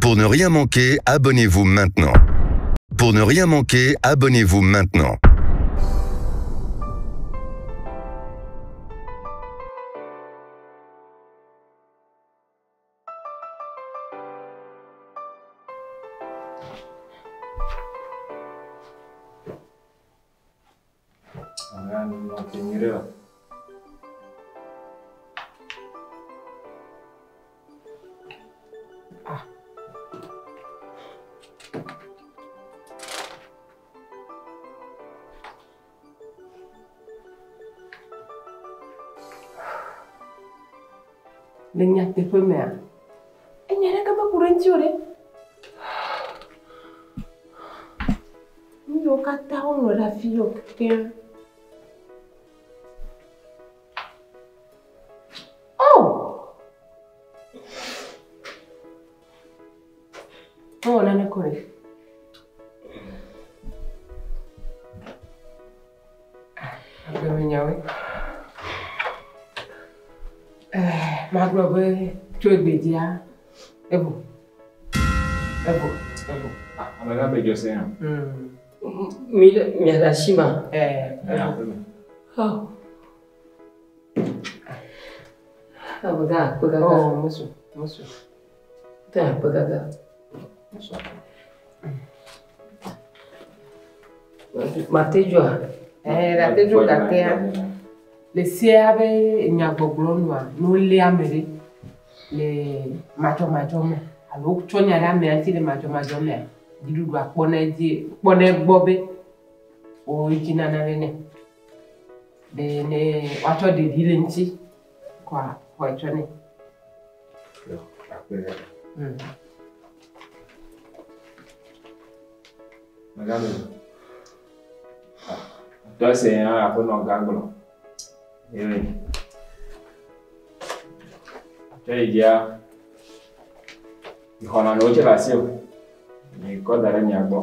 Pour ne rien manquer, abonnez-vous maintenant. Pour ne rien manquer, abonnez-vous maintenant. Le nyateƒe mea, enya ɖeke meku ɖe ŋuti o ɖe. Nu yiwo katã woŋlɔ ɖe afi yawo kekeŋ. Oh! Mewɔ naneke o ɖe. Agbemenyawoe. Eh, magblɔ be tso egbedzia, evo. Evo, evo. Amegã be dzɔ se hã. Mi le mia le asi ma. Eh, evo. Oh. Amegã akpe kaka. Oh, musu, musu. Tɛ akpe kaka. Musu. Mate dzoa. Eh, la te dzo gakea. Le sea be nyagbɔgblɔ nua, ne wolé ame ɖe le madzɔmadzɔ me alo wotsɔ nya ɖe amea ŋuti le madzɔmadzɔ mea, dziɖuɖua kpɔnɛ dzi kpɔnɛ gbɔ be wodzi nana ɖe nɛ. Be ne woatsɔ ɖeɖi le ŋuti kɔa xɔe tsɔ nɛ. Amegã be tɔ se hã aƒenɔ gã gblɔ. Ye tsɔ yi dzia, xɔna ne wotse le asi o. Mi kɔ da ɖe mia gbɔ.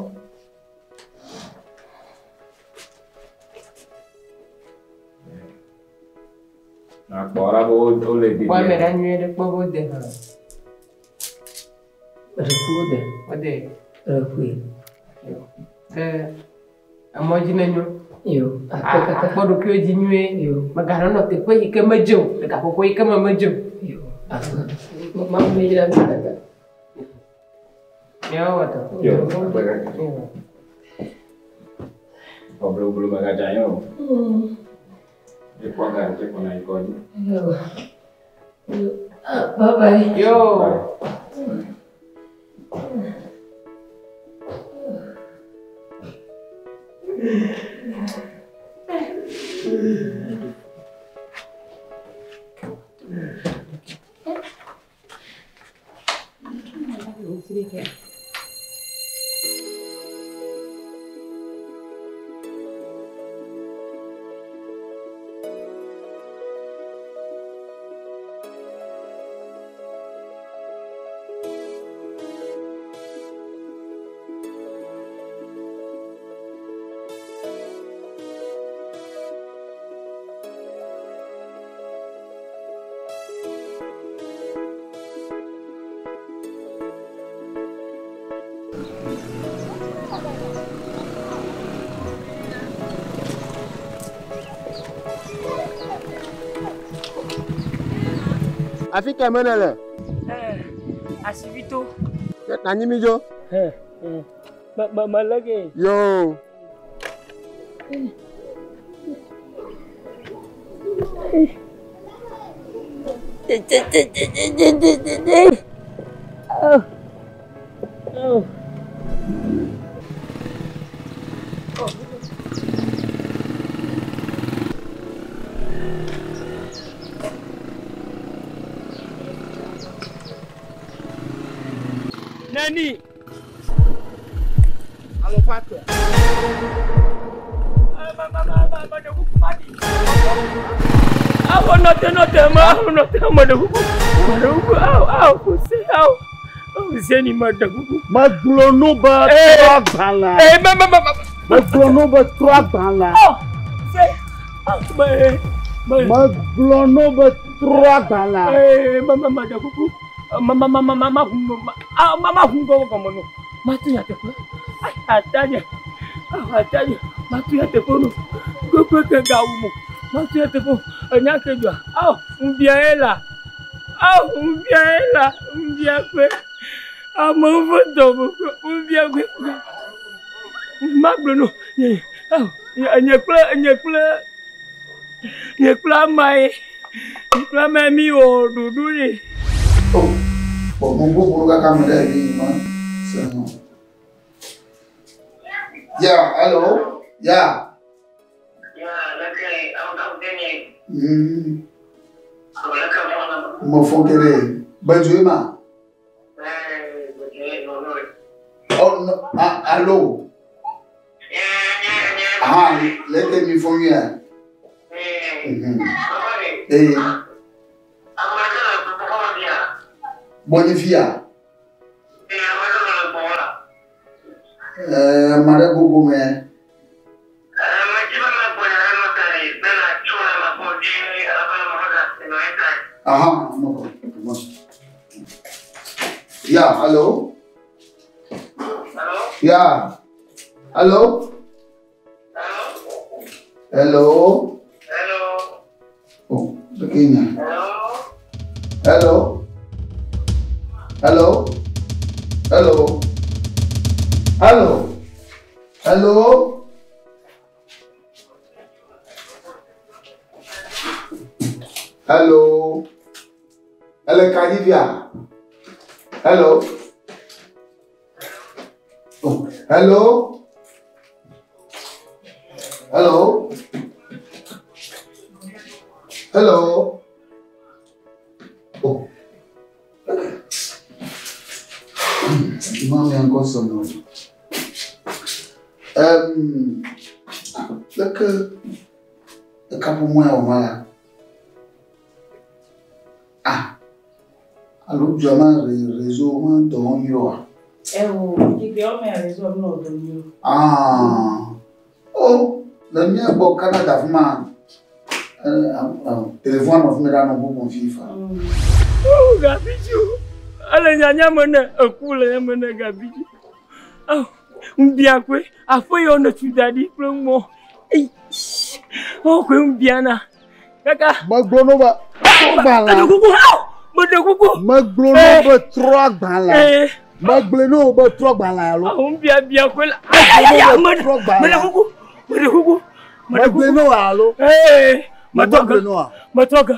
Nakpɔ ɖa be wole dedie. Kpɔ eme ɖa nyuie ɖe kpɔ be wode hã. Ɖeƒe wode. Wode. Ɖeƒe. Ke emɔ dzi ne nyo. Yo, akpe kaka. Akpɔ ɖokuiwo dzi nyuie. Yo. Mèganɔ nɔ teƒe yi ke medze o, le gaƒoƒo yi ke me medze o. Yo, akpe. Mawu ne yra mi kaka. Míawo wɔ dɔ. Yo, akpe kaka. Xɔ bloblo megadze anyi o. Ekpɔ ga tse kɔna yi kɔdzi. Yo. Yo. Ah, bye bye. Yo. Afi ke me nele? Asibito. Nanyi mi dzo. Me me le ke. Yo. Oh. Oh. Nani. Alo fatɔ. Awo nɔte nɔte ma awo nɔte ma ɖe kuku ma ɖe kuku awo awo kò se awo awo se ni ma ɖe kuku. Megblɔ no be trɔ agbalẽ. Ee ma ma ma ma. Megblɔ no be trɔ agbalẽ. Ɔ se awo me me. Megblɔ no be trɔ agbalẽ. Ee ma ma ma ɖe kuku ma ma ma ma ma ma ma. Awo ma hu ŋgɔ gɔme no. Matu nyateƒe. Ayi atanye. Awo atanye. Matu nyateƒe no. Gbogbo ke gawu mo. Matu nyateƒe. Enya ke dzɔa. Awo ŋbia ye la. Awo ŋbia ye la. Ŋbia kpe. Amewo ƒe dɔme ƒe ŋbia kpe. Magblɔ no. Nye awo nye kple nye kple nye kple amae. Nye kple amae mi wɔ ɖoɖo ɖe. Oh, bon, mon beau boulot kaka me ɖe yi ma. C'est non. Yeah, hello. Yeah. Mo fon kere. Bedu ma. Oh no, ah, allo. Ah, leke mi fon ya. Mhm. Eh. Bonifia. Eh, mare gogo me. Aha, no problem. Yeah, hello. Yeah. Hello. Hello. Oh, Kenya. Hello. Hello. Hello. Hello. Hello. Hello. Hello, Kadivia. Hello. Oh, hello. Hello. Hello. Oh. Mami, I'm got some money. Like a couple more or more. Ah. Alo, Jama, réseau, don yo. Ewo, kike ome réseau no don yo. Ah. Oh, le mien bon Canada fuma. Téléphone of me da no bon FIFA. Oh, Gabiju. Ale nyanya mene eku le mene Gabiju. Oh, mbia kwe afo yo no tu dadi kple mo. Ei. Oh, kwe mbia na. Kaka. Megblɔ no be trɔ gbalẽ. Meɖe kuku. Meɖe kuku. Megblɔ no be trɔ gbalẽ. Megblɔ no be trɔ gbalẽ alo. Oh, mbia bia kwe la. Ay, meɖe kuku. Meɖe kuku. Megblɔ no alo. Eh. Metrɔ no. Metrɔ ge.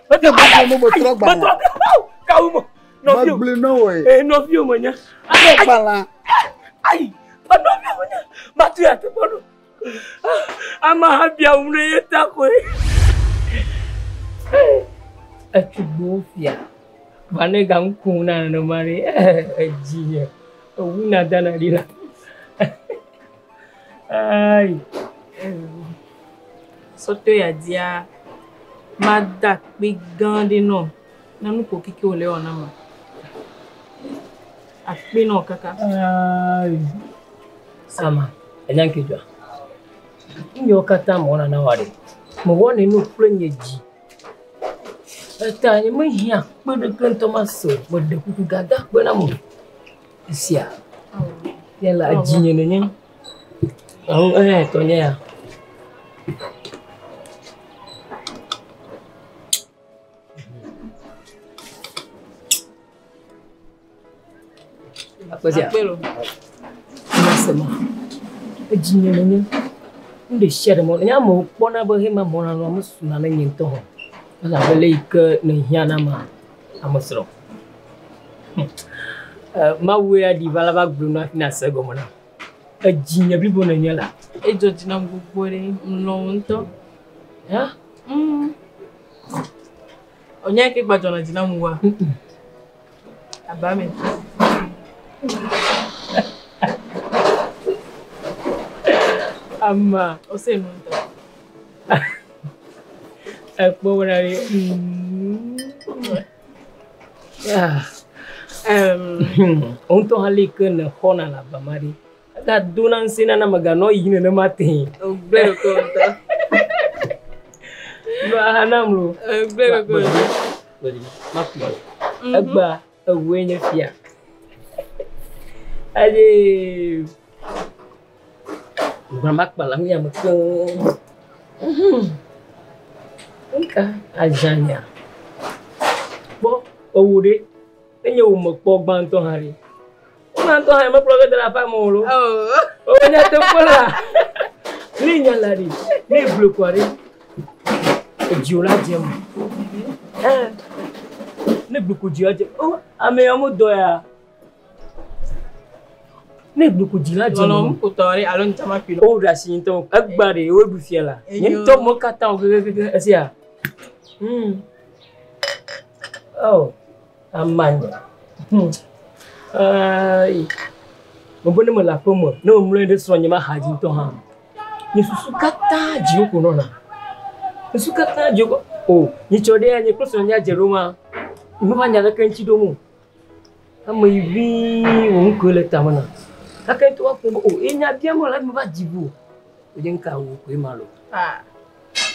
Megblɔ no be trɔ gbalẽ. Metrɔ ge. Kawu mo. Megblɔ no we. Eh, nɔviwo menye. Trɔ gbalẽ. Ayi, nɔviwo menye. Matu ya teƒe ɖo. Ameha bia ŋu ɖe ye ta koe. Etugbewo fia. Va ne ga ŋku na nenema ɖe edzi nye. Ewu na dana ɖi la. Ayi. Sɔtɔ ya dia mada kpe gã ɖe nɔ. Na nu ko keke wòle wɔ na ma. Akpe nɔ kaka. Ayi. Sama, enya nke dzɔa. Nu yiwo katã mewɔna na woa ɖe, mewɔnɛ nu kple nye dzi. Eta nye mehiã kpe ɖeke ŋutɔ mase o. Meɖe kuku gada kpe nam o. Esia, ye le edzinye nenye. Alo eya tɔnye ya. Akpe sia. Akpe lo. Masema. Edzinye nenye. Nu ɖe sia ɖe mewɔna. Nye amewo kpɔna be hema mewɔna nua mesuna ne nye ŋutɔ hã. Elabe le yi ke ne hiã na ma ame srɔ̃. Mawu ya ɖi va la va gblɔ nu hafi nase egɔme nam. Edzinye blibo nenye la. Edzɔ dzi nam gbogbo ɖe. Melɔ̃ wò ŋutɔ. Ya? Ɔnya ke gbadzɔna dzi nam wua? Aba me. Ama. Ose nu ŋutɔ. Ekpɔ wɔna ɖe. Wo ŋutɔ hã le yi ke ne xɔna le aba ma ɖe. Egadona ŋusẽ nana meganɔ yi nenema tee. Wògblẽ ɖokuiwò ŋutɔ. Nɔ aha nam lo. Wògblẽ ɖokuiwò ŋutɔ. Makplɔ. Egbea ewòe nye fia. Eye ŋgba ma kpa la nu ya me keŋ. Ŋka azãnya. Kpɔ ewo ɖe. Enye wo me kpɔ gbãtɔ hã ɖe. Gbãtɔ hã mekplɔ ge da ɖe aƒea me o lo. O nyateƒe la. Ne nya la ɖe, ne egblɔe kɔa ɖe, edziwò la dze eme. Ɛɛ, ne egblɔe ko dziwò adze o ame yawo medɔ ya. Ne egblɔe ko dzi la dze eme. Lɔlɔ̃nu kotɔ ɖe alo ŋutsama ƒi lɔ. Woɖe asi ŋutɔ egbea ɖe woɖu fia la. Nye ŋutɔ me katã wo kekeake esia. Oh, amanya. Ayi. Mebe ne mele aƒe me, ne memlɔ anyi ɖe srɔ̃nye ma xa dzi ŋutɔ hã. Nye susu katã dziwò ko nɔna. Susu katã dziwò ko. O, nyitsɔ ɖea nye kple srɔ̃nye adze ɖo ma. Meva nya ɖeke ŋuti ɖom o. Ame yi ʋĩi wò nu koe le tame na. Gake ŋutɔ woakpɔ be o, enya biam wole hafi meva dzi ʋu. Wònye nu ka wò koe ma lo. Ah,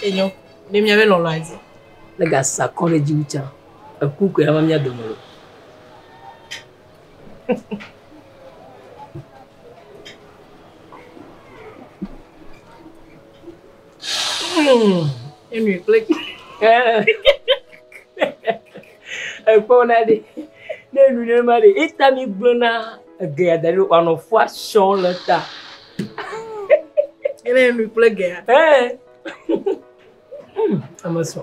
enyo. Ne míabe lɔlɔ̃a dzi. Ne gasa kɔ ɖe dziwò tsã, eku koe ava mía dome lo. Enui kple Ekpɔ na ɖe. Ne enu nenema ɖe, eta mi gblɔna ege ya da ɖi wòanɔ fua sɔ le ta. Ene enui kple gea. Ɛɛ. Ame sɔ.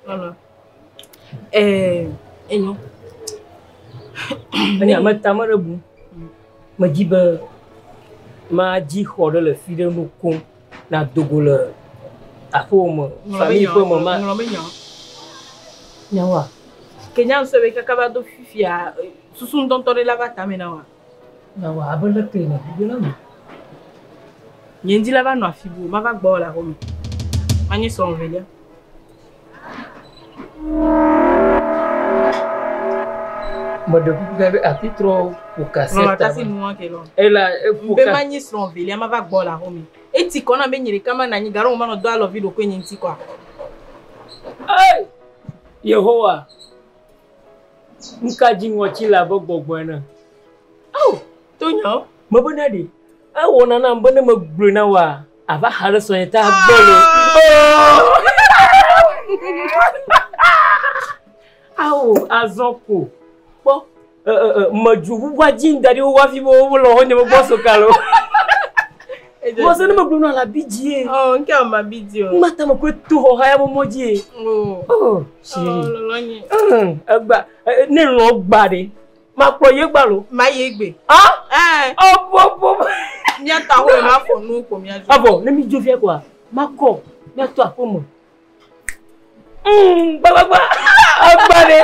Lɔlɔ. Ɛɛ, enyo. Enye ame ta me ɖe bu. Medzi be madzi xɔ ɖe le fi ɖe nu koŋ na dogo le aƒewò me, famille ƒe me ma. Ŋlɔ be nya. Nyawoa? Ke nya ŋusẽ be kaka va do fifia susu ŋutɔŋutɔ ɖe la va tame na wa. Nyawoa abe leke ne bibi la me. Nye ŋdi la va nɔ afi bu, ma va gbɔ le aƒeme. Manye srɔ̃ velia. Meɖe kuku gã ɖe ati trɔ ƒo ka se Lɔlɔ ta. atasi nua ke lɔ. Ela eƒo Be ka. manyi srɔ̃ velia ma va gbɔ le aƒeme. Eti kɔ na be nye ɖeka ma nɔ anyi gaɖo manɔ do alɔvi ɖokui nye ŋuti kɔa. Ei! Yehowa! Nuka dzi ŋɔtsi le abe gbɔgbɔ ene. Ao, to nyɔ. Mebe na ɖe. Ewɔna nam be ne megblɔe na woa, ava xa ɖe srɔ̃nye ta gbɔ lo. Ao, azɔ ko. Kpɔ, medzo ʋuʋua dzi da ɖi wo hafi be wole xɔnye me gbɔ soka lo. Mɔse ne megblɔ na la bi dzie. Oh, nke o ma bi dzi o. Mata me koe to xɔ haya mɔ dzie. Oh. Oh, chérie. Oh, lɔlɔ nye. Egba, ne lɔ gba ɖe. Makplɔ ye gba lo. Ma ye gbe. Ah? Eh. Oh, bo bo. Mía ta ho ma fɔ nu ko mía dzo. Avɔ, ne mi dzo fia koa, makɔ, mía to aƒe me. Gbagbagba. Egba ɖe.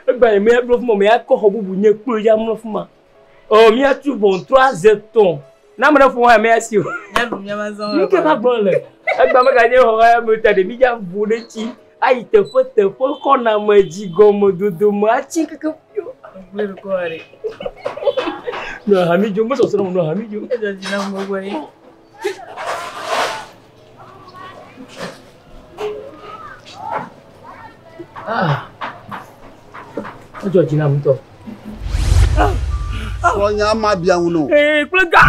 Egba ɖe mía mlɔ fuma, mía kɔ xɔ bubu nye kplo ya mlɔ fuma. Oh, mía tu ʋɔtru aze tɔn. Na ame ɖe ƒo hã mía si o. Mía ɖu mía ma zɔn. Nu ke va gblɔ le. Egba meganye xɔ hã me ta ɖe mi dza ʋu ɖe tsi. Ayi teƒe teƒe xɔname dzi gɔme dodome atsi keke fio. Gblẽ ɖo kɔ ɖe. Nɔ hami dzo, mesɔsrɔ̃ nɔ hami dzo. Edzɔ dzi na gbogbo ɖe. Ah. Edzɔ dzi nam ŋutɔ. Srɔ̃nya ma bia ŋu nɔ. Ee, kple ga.